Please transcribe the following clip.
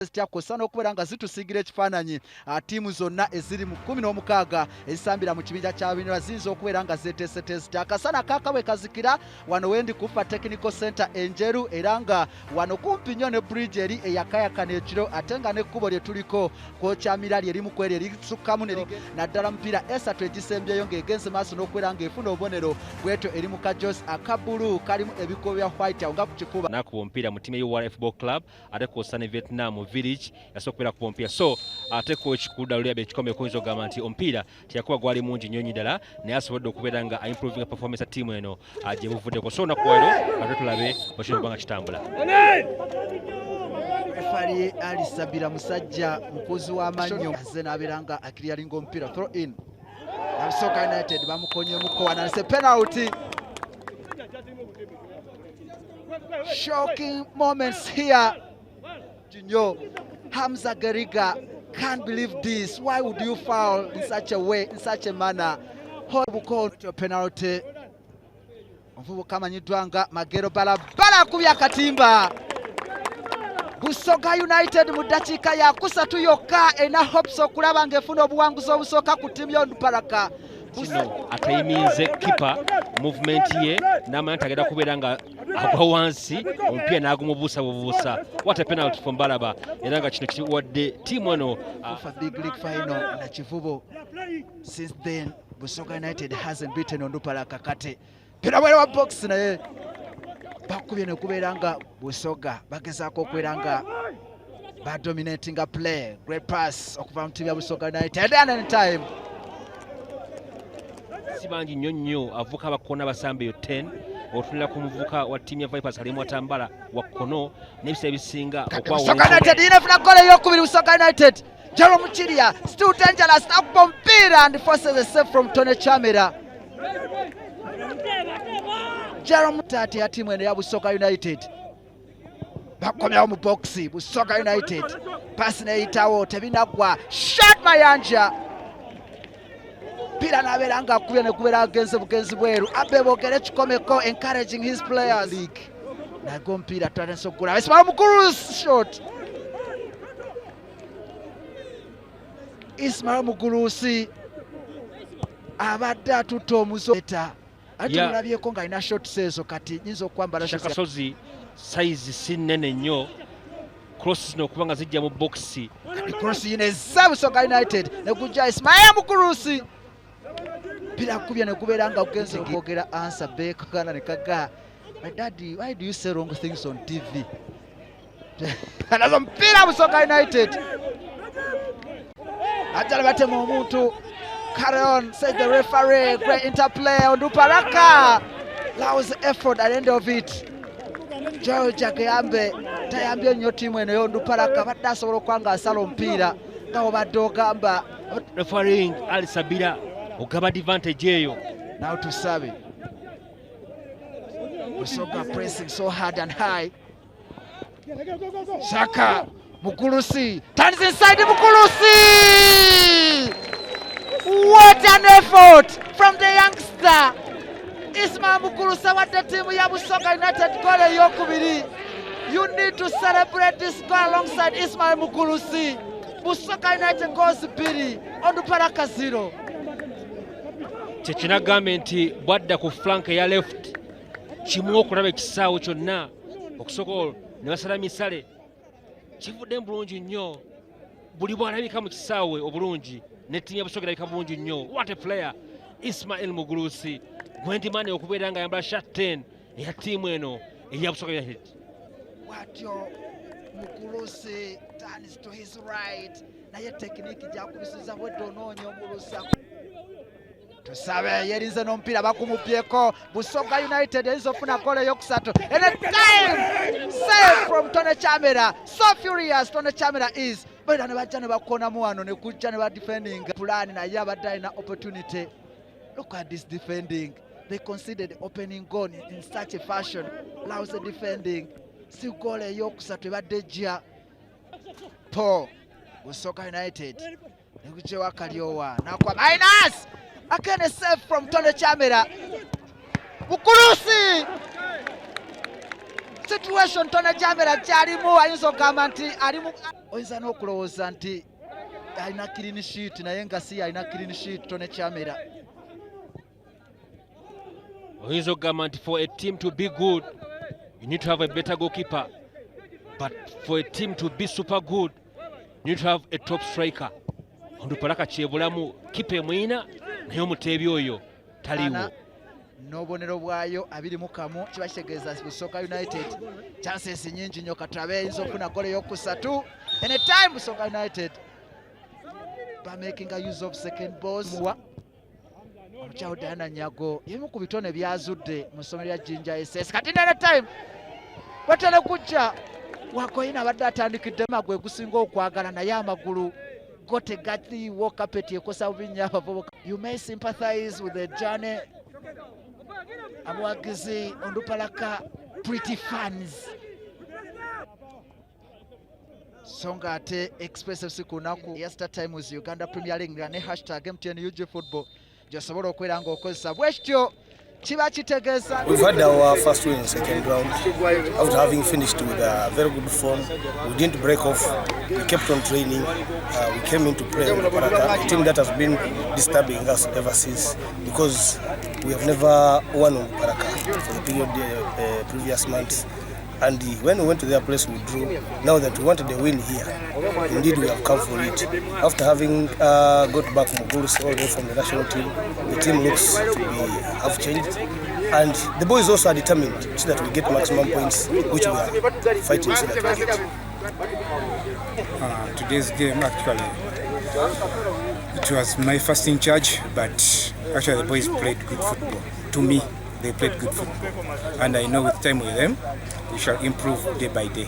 Zitya kw'ossa n'okubeera nga zitusiigira ekifaananyi ttiimu zonna eziri mu 16 ezisambira mu kibinja kya Binywa ziyinza okubeera nga zeeteeseteese zitya. Akasana kaaka bwe kazikira wano wendi ku Ufa Technical Centre e Njeru era nga wano kumpi nnyo ne bridge eri eyakayakana ekiro ate nga n'ekkubo lye tuliko kwokyamira lye limu kw'eryo erisukkamu ne naddala mupiira esatu egisembyeyo ng'egenze maaso n'okubeera ng'efuna obubonero bwetyo eri mu kajoozi aka bbulu kalimu ebikuubo bya white awo nga ku kifuba. N'akuba omupiira mu ttiimu ya URA Football Club ate kwossa ne Vietnam Village yasobola okubeera kuba omupiira so ate coach ku ludda luli ekikombe kuyinza okugamba nti omupiira teyakuba gwali mungi nnyo nnyo ddala naye asobodde okubeera nga improvinga performance ya ttiimu eno ah, gye buvuddeko so olunaku lwaliro ate tulabe bwekiyinza okuba nga kitambula. Refari Ali Sabira musajja mukuzi w'amannyo azze n'abeera nga akiriyalinga omupiira throw in Busoga United bamukonyemuko wanalese penalty. Shocking moments here. Nnyo Hamza Geriga can't believe this. Why would you foul in such a way, in such a manner? Bukono penalty. Omuvubuka amanyiddwa nga Magero Balabala akubye akatimba. Busoga United mu ddakiika ya kusatu yokka erina hopes okulaba ng'efuna obuwanguzi obusooka ku ttiimu y'Onduparaka. Kino atayiminze kipa movement ye n'amanya nti agenda kubeera nga agwa wansi omupiira n'agumubuusa bubuusa. What a penalty from Balaba era nga kino kiwadde ttiimu eno uh, big league final Nakivubo. Since then Busoga United hasn't beaten Onduparaka kati pira bwera wa box naye bakubye ne kubeera nga Busoga bagezaako okubeera nga badominatinga play. Great pass okuva mu ttiimu ya Busoga United and any time si bangi nnyo nnyo abavubuka abakona basamba eyo 10 otunula ku muvubuka wa ttiimu ya Vipers Kalimu Watambala wa kkono n'ebiseera ebisinga okwawula Busoga United inafuna goal eyokubiri. Busoga United, Jerome Chiria still dangerous, akuba omupiira and forces a save from Tony Chamera. Jerome Tate ya ttiimu eno ya Busoga United bakomyawo mu box. Busoga United pasi neyitawo tebinaggwa. Shot Mayanja pira nabeera nga akubye nekubeera agenze bugenzi bweru. Abe Bogere kikomeko encouraging his players league nago omupiira twatandise okugula. Ismail Mugulusi shot. Ismail Mugulusi abadde atutte omuzota ate mulabyeko ng'alina shots ezo kati nyinza okwambala Kasozi size si nnene nnyo cross zino okuba nga zijja mu box. Kati cross yino ezza Busoga United negujja Ismail Mugulusi pira akubye negubeera nga gugenze okwogera ansa bekagana ne kaga my daddy, why do you say wrong things on TV? Anazo mpira Busoga United ajala batema omuntu. Carry on, said the referee. Great interplay. Onduparaka allows effort at the end of it. George Ageyambe tayambye nnyo ttiimu eno y'Onduparaka badde asobola okuba nga asala omupiira nga obadde ogamba. Refereeing Ali Sabira ogaba advantage eyo. Now Tusabe. Busoga pressing so hard and high. Shaka Mukulusi turns inside. Mukulusi! What an effort from the youngster Ismail Mukulusi awadde ttiimu ya Busoga United goal eyokubiri. You need to celebrate this goal alongside Ismail Mukulusi. Busoga United goals 2, Onduparaka 0. Kyekinagambye nti bwadda ku flank eya left kimu okulaba ekisaawe kyonna okusooka ne basala misale kivuddemu bulungi nnyo buli bw'alabika mu kisaawe obulungi ne ttiimu ya Busoga erabika bulungi nnyo. What a player, Ismail Mugulusi gwendimani okubeera nga ayambala shirt 10 eya ttiimu eno eya Busoga United. Bwatyo Mukulusi turns to his right naye technique gyakubisiza bwedde onoonya omulusa. Tusabe yerinze n'omupiira bakumubyeko. Busoga United eyinza okufuna goal eyokusatu. And a time save from Tony Chamera. So furious Tony Chamera is baira ne bajja ne bakonamu wano ne kujja ne ba defending plan naye abadde alina opportunity. Look at this defending. They conceded opening goal in such a fashion. Lousy defending. Si goal eyokusatu ebadde ejja. Paul Busoga United nekujewa Kalyowa nakwa minus again a save from Tony Chamera. Mukulusi situation Tony Chamera kyalimu ayinza okugamba nti alimu. Oyinza n'okulowooza nti alina clean sheet, naye nga si alina clean sheet. Tone kyamera. Oyinza okugamba nti for a team to be good, you need to have a better goalkeeper, but for a team to be super good, you need to have a top striker. Onduparaka kyebulamu kipa emwina, naye omuteebi oyo taliwo. N'obubonero bwayo 21, kiba kitegeeza Busoga United chances nyingi nnyo. Katulabe eyinza okufuna golo eyokusatu. Anytime Busoga United bamakinga use of second balls. Muwa omukyawo Diana Nyago yebimu ku bitone byazudde mu ssomero lya Jinja SS. Kati anytime batera kujja Wakoyina abadde atandikiddemu agwe gusinga okwagala, naye amagulu go tegaliiwo. Kapeti ekosa bubi nnyo abavubuka. You may sympathize with the journey. Abawagizi Onduparaka, pretty fans. So nga ate Express FC ku lunaku eya Star Times Uganda Premier League nga ne #MTNUG football gyosobola okubeera ng'okozesa bwe kityo kiba kitegeeza. We've had our first win in second round after having finished with a very good form. We didn't break off. We kept on training. We came into play with Paraka, a team that has been disturbing us ever since because we have never won on Paraka for the period previous months. And when we went to their place, we drew. Now that we wanted a win here, indeed we have come for it. After having got back Mugurusi all the way from the national team, the team looks to be have changed. And the boys also are determined so that we get maximum points, which we are fighting so that we get. Today's game, actually, it was my first in charge, but actually the boys played good football. To me, they played good football, and I know with time with them we shall improve day by day.